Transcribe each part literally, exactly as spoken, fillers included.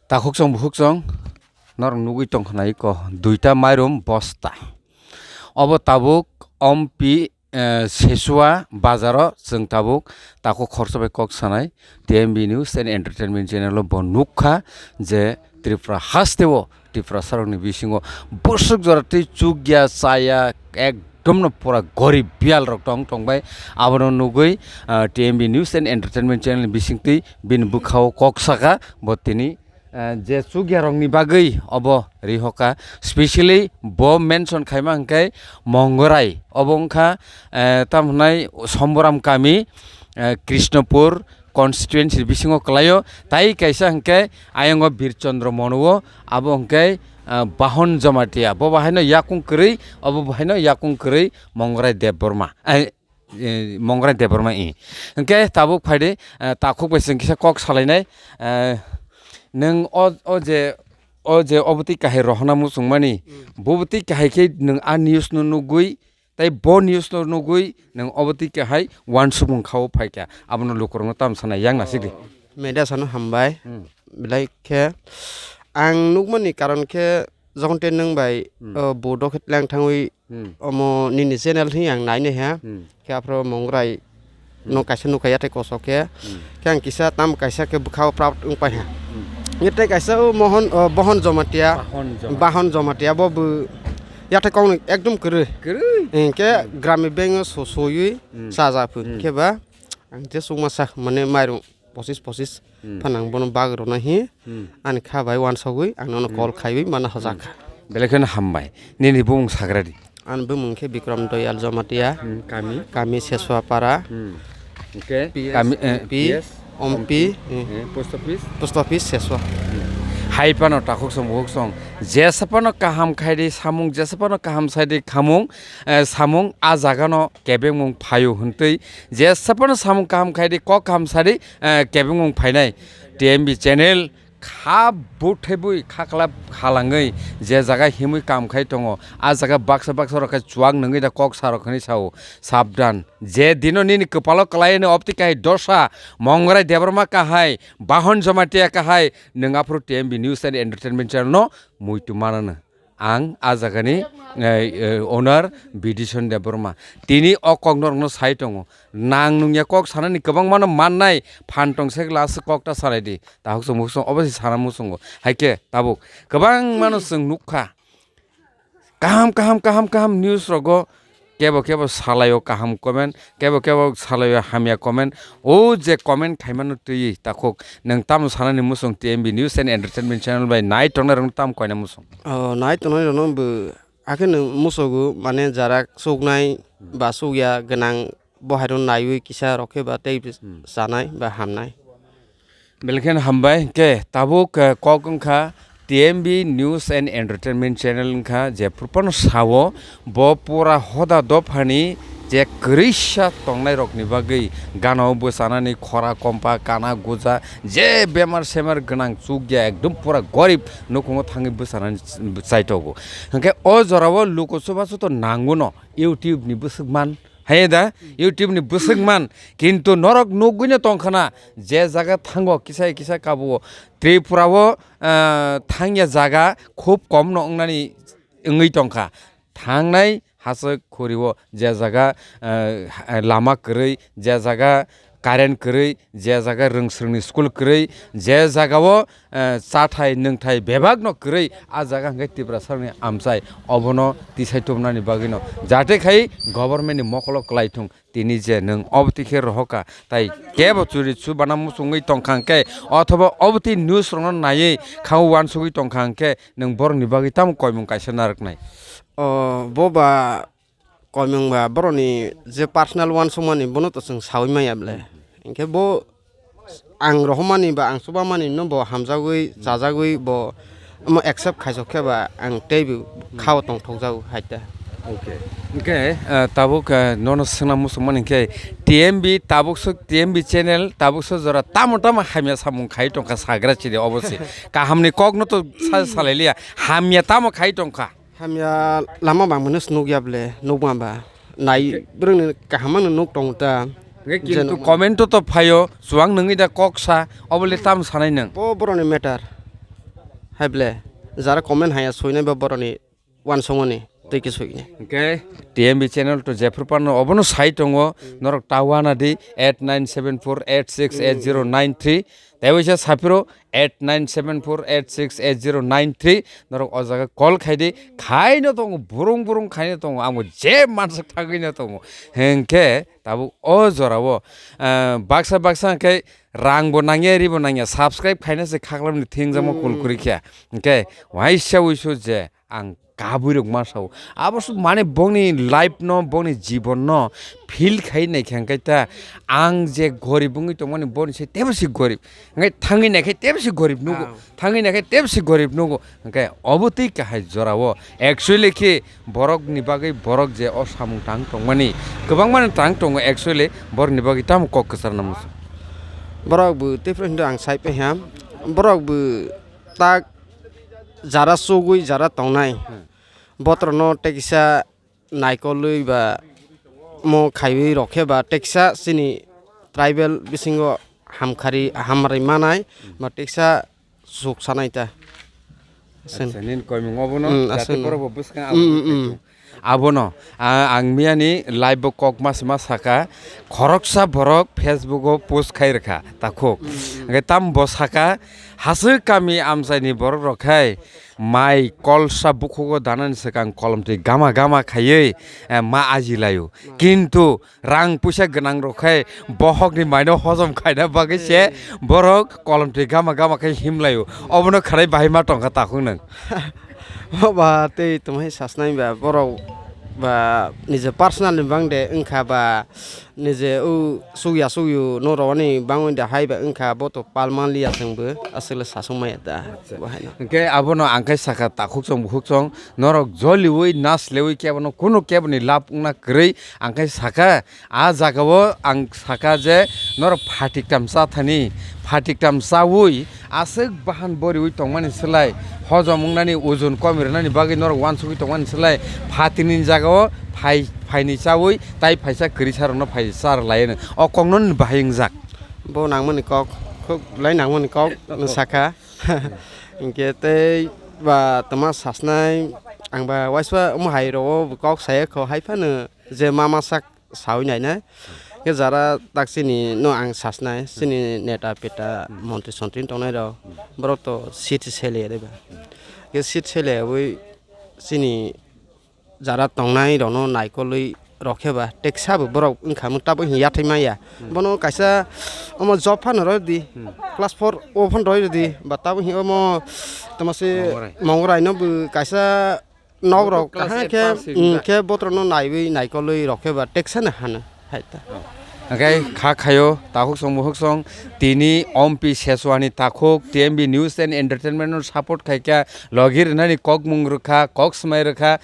Takhukchong bukhukchong norok nugwi tongkha nai ko duita mairum bosta. Obo tabuk Ompi, eh, Sesua bazaro chwng tabuk takhuk khoroksa bai kok sanai T M B News and Entertainment channel o bo nukha je Tripura hasteo Tiprasarokni bisingo bwswk jora tei chukya chaya ekdom no pura gorib biyal rok tong tongbai. Abono nugwi, ah, T M B News and Entertainment channel ni bisingtwi bini bwkhao kok saka bo tini, ah, je chukya rokni bagwi obo rihoka, specially bo mention khaima hwnkhe Mongorai obo wngkha, eh, tamo hwnai Somboram kami, eh, Krishnapur constituency bisingo kwlaio, tai kaisa hwnkhe ayongo Birchandra Mono o, abo hwnkhe, ah, Bahon Jamatia, bo bahaino yakung kwrwi, obo bahaino yakung kwrwi Mongrai Debbarma, ai, eh, Mongrai Debbarma i. Hwnkhe tabuk phaidi, eh, takhuk bai chwng kisa kok salainai, eh, nwng o, o je, o je obo twi kahai rohorna muchungmani, Hmm. Bobo twi kahai khe nwng a news no nugwi, tei bo news no nugwi nwng obo twi kahai uansukmung kha-o phaikha, abono lukurokno tamo sanai yang nasikdi. Oh, media sano hambai. Hmm. Belai khe ang nukmani karon khe jokhon tei nwng bai, Hmm. oh, bodo khe tlang thangwi Hmm. omo nini channel hi ang nainaiha. Hmm. Khe aphro Mongrai Hmm. no kaisa nukha yathai kosok khe. Hmm. Khe ang kisa tamo kaisa khe bwkhao proud wngpaiha. Hmm. Yathai kaisa o Mohon, o Bohon Jomatia. Bahon Jomatia. Bahon Jomatia bo bw yathai kokno ekdom kwrwi. Kwrwi? Hinkhe Hmm. Grami Bank o so-, soywi Hmm. chaja phu. Hmm. Khe ba ang je chukmasa mane mairung pochis pochis Hmm. phanang bono bag rwna hi Hmm. ani kha bai uansugwi ang nono Hmm. call khaiwi mana Hmm. hojakha. Belai kheno hambai. Nini bumung sagradi. Ani bumung khe Bikram Doyal Jamatia. Hmm, kami? Kami Seswapara. Hmm. Oke. P S, kami, eh, P S, P S, Ompi, Ompi, eh, eh, post office? Post office Seswa. Hmm. Hai phano takhuk song bukhuk song. Jesa phano kaham khaidi samung, jesa phano kaham saidi khamung, eh, samung a jaga no kebengmung phaio hwntwi. Jesa phano samung kaham khaidi kok kaham sadi, eh, kebengmung phainai. T M B channel kha buthebwi khaklap halangwi je jaga himwi kam khai tongo, a jaga baksa baksa rok khe chuak nungwi da kok sa rok hinwi sao. Sabdan, je dino nini kwpalo kwlai ni opti kahai dosa, Mongrai Debbarma kahai, Bahon Jamatia kahai, nwng aphuru T M B News and Entertainment channel no muitu manano. Ang a jagani, eh, eh, owner Bidison Debbarma. Tini o kok norokno sai tongo. Nang nungya kok sanani kwbangmano mannai, phan tong se glass kok ta salai di. Tahuk chwng muchung obo se sana muchungo. Hai khe tabuk kwbangmano chwng nukha. Kaham, kaham, kaham, kaham news rogo kebo kebo salaio kaham comment, kebo kebo salaio hamya comment. O je comment khaimano twiwi takhuk nwng tamo sanani muchung T M B News and Entertainment channel bai nai tongnai rokno tamo koina muchung. O, nai tongnai rokno bo, hakhe nwng musugo, mane jara chuknai ba chukya gwnang, bo haino naiwi kisa rok khe ba tei Hmm. chanai ba hamnai. Belai kheno hambai, hwnkhe tabuk, eh, kok wngkha T M B News and Entertainment channel wngkha, jephru phano sao bo pura hoda dophani je kwrwisa tongnai rokni bagwi gana o bwchanani khora kompa kana guja je bemar semar gwnang chukya ekdom pura gorib nukhungo thangwi bwchanani chaitogo. Hwnkhe o jorao luku chubachu to nango no YouTube ni bwswk man. Hai da, YouTube ni bwswk man, kintu norok nugwino tongkhana, je jaga thango kisa kisa kabuo. Tripura o, ah, thangya jaga khub kom no wngnani wngwi tongkha. Thangnai haswk khuri o je jaga, ah, lama kwrwi, je jaga current kwrwi, je jaga rwngsrwngni school kwrwi, je jagao, eh, chathai nwngthai bebakno kwrwi, a jaga hwnkhe Tiprasarokni amchai, obono tisai tubunani bagwino. Jate khai government ni mokolo kwlai thung, tini je nwng obo tikhe rohoka, tai kebo churi chubana muchungwi tongkha hwnkhe, othoba obo twi news rokno naiwi kha uansugwi tongkha hwnkhe, nwng borokni bagwi tamo koimung kaisa narwknai? O, bo ba koimung ba borokni je personal uansukmani bono to chwng saui manya ble. Hinkhe bo ang rohormani ba ang chubamani no bo hamjagwi, chajagwi bo omo accept khaisok khe ba ang teibo khao tongthokjago hai ta. Okay. Hinkhe, eh, tabuk, eh, nono swngna muchungmani hinkhe T M B tabuk swk T M B channel tabuk swk jora tamo tamo hamya samung khai tongkha sagra chini obo se. Kahamni kokno to sa-, salai liya. Hamya tamo khai tongkha? Hamya lama bangmano se nukya ble, nukma ba. Nai bwrwngni kaham mano nuk tongo ta. Hwnkhe kintu comment to phaio, chuwang nungwi da kok sa, obo le tamo sanai nwng? Bo borokni matter. Hai ble, jara comment haya soinai ba boroni wansongmani tei ke soinai. Hwnkhe T M B channel to jephru pano obono sai tongo, norok ta wana di eight nine seven four eight six eight zero nine three, tei waisa saphiro eight nine seven four eight six eight zero nine three, norok o jaga call khai di, khaino tongo, burung burung khaino tongo, amo je mansak thangwi no tongo. Hwnkhe tabuk o jorao, ah, baksa baksa hwnkhe rang bo nangya, ri bo nangya, subscribe khaina se khaklamni thingjamo kul kwrwi kha. Hwnkhe waisa wisu je ang kabui rok ma sao. Abo su mane bongni life no, bongni jibon no feel khai nai khe hwnkhe ta ang je gorib wngwi tongmani boni se tebo se gorib. Hwnkhe thangwi nai khe tebo se gorib nugo. Ah. Thangwi nai khe tebo se gorib nugo. Hwnkhe obo twi kahai jorao actually khe borokni bagwi borok je o samung tang tongmani kwbangmani tang tongo actually borokni bagwi tamo kok kwcharna muchung. Borok bo tei phano ang sai paiha. Borok bo tak jara chugwi jara tongnai. Hmm. Botrono tei kisa naikolwi ba mo khaiwi rokhe ba teksa chini tribal bisingo hamkhari hamrwi manai ba teksa suk sanai ta. Asen. Acha, nini koimung obono, mm, jate asen. Borok bo bwskang. Mm, abo mm, mm. Abono, a-, ang miyani live bo kok mas mas saka, khoroksa borok Facebook o post khai rwkha, takhuk. Mm, mm. Hwnkhe tam bo saka, hasik kami amchaini borok rok khai, mai kolsa bukhugo danani swkang kolomtwi gama gama khaiwi, eh, ma aji laio. Kintu rang puisa gwnang rok khai bohokni maino hojom khaina bagwi se borok kolomtwi gama gama khai himlaio. Obono kharai bahai ma tongkha takhuk nwng. Ba tei tongmai sasnai ba borok ba nije personal ni bang de wngkha ba nije o sugya sugyu no rwani bangwi de hai ba wngkha bo to palma liya chwngbo aswkle sasuk maya da. Acha. Bo haino. Hwnkhe abono ang khe sakha takhuk chong bukhuk chong norok joliwi naslewi kebono kunu keboni lab wngna kwrwi ang khe sakha. A jagao ang saka je norok phatiktam cha thani, phatiktam chawi aswk bahan boriwi tongmani slai, hojom wngnani ujun komi rwnani bagwi norok uansugwi tongmani slai, phatinini jagao phai, phaini chawi tai phaisa kwrwi sarokno phai char laiano. O kokno nini bahai wngjak. Bo nangmani kok, khuk belai nangmani kok, nwng saka. Hwnkhe tei ba twma sasnai, ang ba waisa omo hai rwo kok saya kho, hai phano je mama sak sawi nainai. Khe jara tak chini no ang sasnai, chini neta peta, montri sontri tongnai rok, borok to seat sele ya deba. Khe seat sele wi chini jara tongnai rokno naikolwi rokhe ba, teksa bo borok wngkha mo tabuk hini yathai maya. Hmm. Bono kaisa omo job phano rw di, hmm, class four o phano rw di, ba tabuk hini omo tamo se Mongorai. Mongorai no bo kaisa nok rok class kaham eight khe, pass wngkha. Hmm, khe botrok no naiwi naikolwi rokhe ba teksa no hano hai ta. Oh. Hwnkhe kha khayo takhuk song bukhuk song tini ompi Sesuani takhuk T M B News and Entertainment no support khaikha, logi rwnani kokmung rwkha, kok swmai rwkha.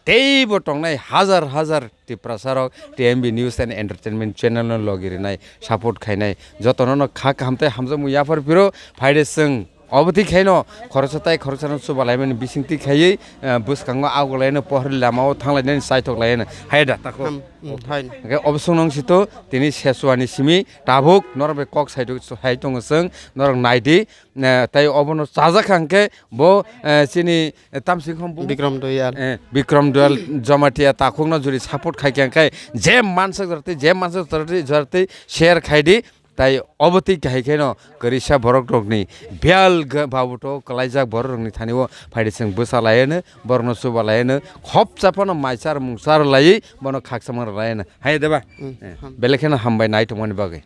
Teibo tongnai hajar hajar Tiprasa rok T M B News and Entertainment channel no logi rinai, support khainai, jotono no kha kaham tei hamjakmung yaphar phiro phaide chwng. Obo twi khaino khoroksa tai khoroksa no chuba laimani bising twi khaiwi, eh, bwskango ago laino pohor lama o thang lainani chaithok laino hai da tako. Ham, mm, hai. Hwnkhe obo chwng nong sito tini Sesuani simi tabuk norok bai kok sai, sai tongo chwng norok nai di. Eh, tei obono chajak kha hwnkhe bo, eh, chini, eh, tamsik hom bo? Bikram Doyal. Eh, Bikram Doyal Jamatia takhukno jori support khai kha hwnkhe je mansak jorti, je mansak jorti, jorti share khai di. Tai obo twi kahai kheno kwrwisa borok rokni biyal ga-, babuto kwlaijak borok rokni thani o phaidi chwng bwsa laiano, borokno chuba laiano, khopsa phano mai char mung char laiwi bono khaksa mang rwlaiano. Hai deba? Mm, eh, ham. Belai kheno hambai nai tongmani bagwi.